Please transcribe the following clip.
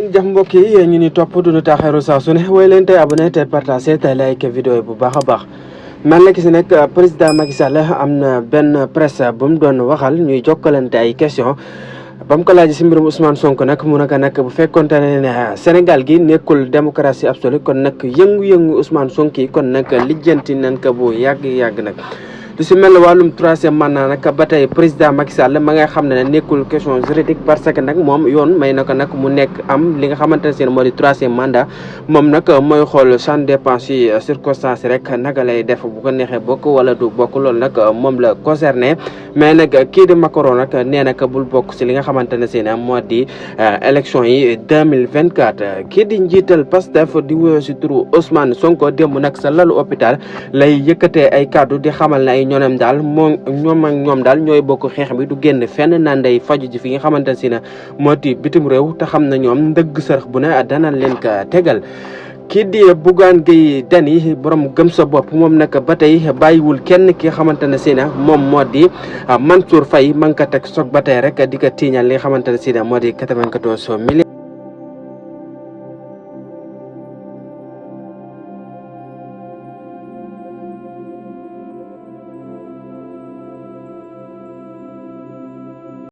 leen jàmm mbokk yi ñu ni topp duñu taaxeeru saa su ne way leen tey abonné tey partagé tey like vidéo bu baax a baax man la gis nag président Macky Sall am na benn presse bu mu doon waxal ñuy jokkalante ay question ba mu ko laaj si mbirum Ousmane Sonko nag mu naka nag bu fekkonte ne Sénégal gi nekkul démocratie absolue kon nag yëngu-yëngu Ousmane Sonko yi kon nag lijjanti nañ ko bu yàgg nag lu si mel ne wàllum troisième mandat nag ba tey président Macky Sall ma nga xam ne nekkul question juridique parce que nag moom yoon may na ko nag mu nekk am li nga xamante ne seen moo di troisième mandat moom nag mooy xool sans dépense yi circonstance rek naka lay def bu ko neexee bokk wala du bokk loolu nag moom la concerné mais nag kii di Macron nag nee na bul bokk si li nga xamante ne seen moo di élection yi 2024 kii di njiital Pastef di wuyoo si turu Ousmane Sonko démb nag sa lalu hôpital lay yëkkatee ay kàddu di xamal ne ay ñoom daal ñoom daal ñooy bokk xeex bi du génn fenn naan day faju ji fi nga xamante ne si ne moo di bitim réew te xam na ñoom ndëgg sërëx bu ne dana leen ko tegal kii di Bougane Gueye Dany borom gëm sa bopp moom nag ba tey bàyyiwul kenn ki nga xamante ne si ne moom moo di Mansour Faye ma ngi ko teg soog ba tey rek di ko tiiñal li nga xamante ne si ne moo di 94 millions